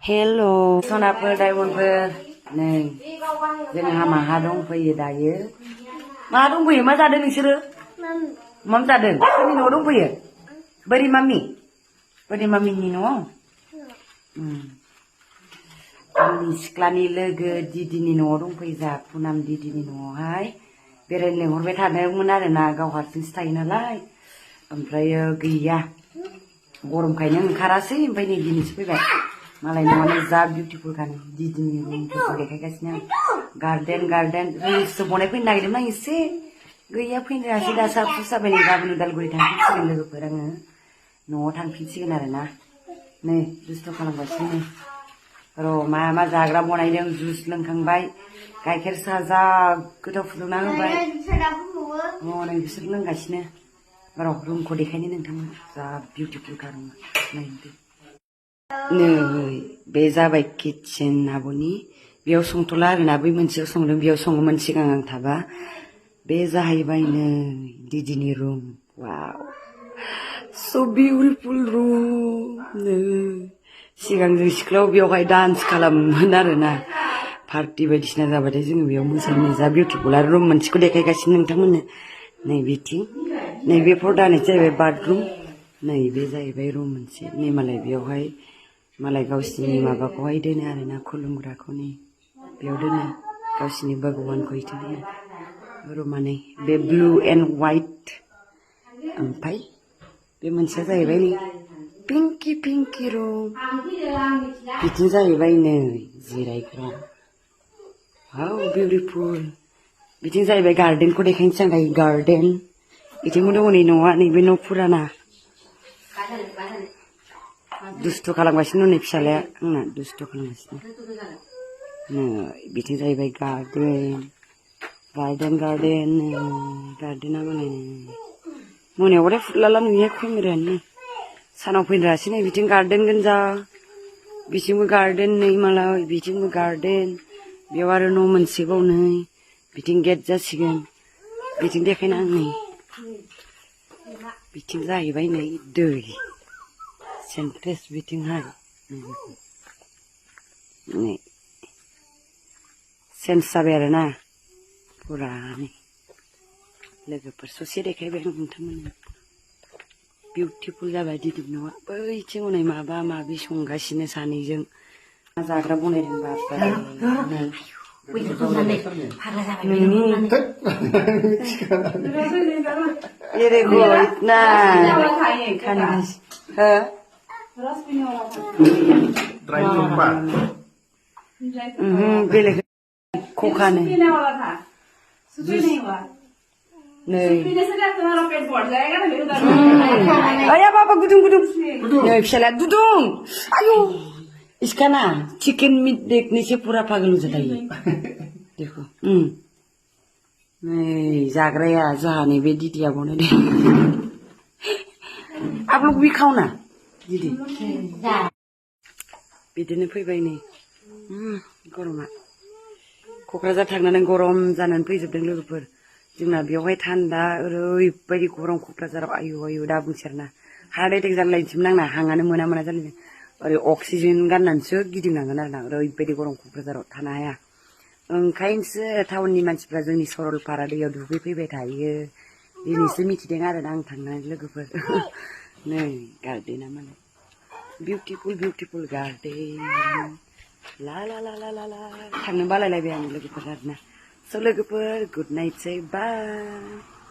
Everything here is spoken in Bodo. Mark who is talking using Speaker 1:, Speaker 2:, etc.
Speaker 1: Hello, sonaफोर दाइबनफोर नै जोंहा माहा दंफैयो दायो मा दंफैयो मा जादों नोंसोरो माम जादों सोरनि न'आव दंफैयो बोरि मामिनि न'आव आंनि सिख्लानि लोगो दिदिनि न'आव दंफैयो जा पुनाम दिदिनि न'आवहाय बेरायनो लेंहरबाय थादोंमोन आरोना गाव हारसिंसो थायो नालाय ओमफ्रायो गैया गरमखायनो ओंखारासै ओमफ्राय नै दिनैसो फैबाय मालाय न'आनो जा बिउटिफुल गान दिदिनि रुमफोरखौ देखायगासिनो गार्डेन रिल्ससो बनायफैनो नागिरदोंमोन आं एसे गैया फैनो रोङासै दा साबसु जाबाय नै गाबोन उदालगुरि थांफिनसिगोन लोगोफोर आङो न'आव थांफिनसिगोन आरोना नै दुस्थ' खालामगासिनो र' मा जाग्रा बनायदों जुस लोंखांबाय गाइखेर साहा जा गोथाव फुदुंना होबाय नै बिसोर लोंगासिनो र' रुमखौ देखायनो नोंथांमोन जा बिउटिफुल खा रुमा नायदो नै बे जाबाय किटचेन आब'नि बेयाव संथ'ला आरोना बै मोनसेयाव संदों बेयाव सङोमोन सिगां आं थाबा बे जाहैबाय नै दिदिनि रुम वाव स' बिउटिफुल रुम नै सिगां जों सिख्लायाव बेयावहाय डान्स खालामोमोन आरोना पार्टि बायदिसिना जाबाथाय जोङो बेयाव मोसानो जा बिउटिफुल आरो रुम मोनसेखौ देखायगासिनो नोंथांमोननो नै बिथिं नैबे पर्दानि जाहैबाय बाथरुम नै बे जाहैबाय रुम मोनसे नै मालाय बेयावहाय मालाय गावसिनि माबाखौहाय दोनो आरोना खुलुमग्राखौ नै बेयाव दोनो गावसिनि भगवानखौ इदि दोनो रुमा नै बे ब्लु एन्ड वाइट ओमफ्राय बे मोनसेया जाहैबाय नै पिंकि रुम बिथिं जाहैबाय नै जिरायग्रा वाव बिउटिफुल बिथिं जाहैबाय गार्डेनखौ देखायनोसै आं दायो गार्डेन बिथिंबो दङ नै न'आ नैबे न' फुराना दुस्थ' खालामगासिनो नै फिसालाया आंना दुस्थ' खालामगासिनो नै बिथिं जाहैबाय गार्डेना मालाय मोनायावबाथाय फुरलाला नुयो केमेरायानो सानाव फैनो रोङासै नै बिथिं गार्डेन गोजा बिथिंबो गार्डेन नै मालाय बिथिंबो गार्डेन बेयाव आरो न' मोनसेबाव नै बिथिं गेट जासिगोन बिथिं देखायना आं नै बिथिं जाहैबाय नै दै सेन्ट्रेस बिथिंहाय नै सेन्स जाबाय आरोना फुरा नै लोगोफोर ससे देखायबाय आं नोंथांमोननो बिउटिफुल जाबाय दिदिनि न'आ बैथिं हनै माबा माबि संगासिनो सानैजों मा जाग्रा बनायदों बाबा बेलेग खखानो आया बाबा गुदुं नै फिसाला गुदुं आयु इसका ना चिकन मीट देखने से पूरा पागल हो जाता है देखो नहीं जाग्राया जहाँ नहीं बे दीदी आप बोले आप लोग भी खाओ ना दीदी बिदिनो फैबाय नै गरमा क'क्राझार थांनानै गरम जानानै फैजोबदों लोगोफोर जोंना बेयावहाय थान्दा ओरैबायदि गरम क'क्राझाराव आयु दा बुंसेरना हार्ट एटेक जालायनोसैमोन आंना हांआनो मोना जालायदों ओरै अक्सिजेन गाननानैसो गिदिंनांगोन आरोना ओरैबायदि गरम क'क्राझाराव थानो हाया ओंखायनोसो टाउननि मानसिफ्रा जोंनि सरलपारा दैयाव दुगैफैबाय थायो दिनैसो मिथिदों आरोना आं थांनानै लोगोफोर नै गार्डेना मालाय बिउटिफुल गार्डेन ला थांनो बालायलायबाय आं लोगोफोर आरोना स' लोगोफोर गुड नाइटसै बाय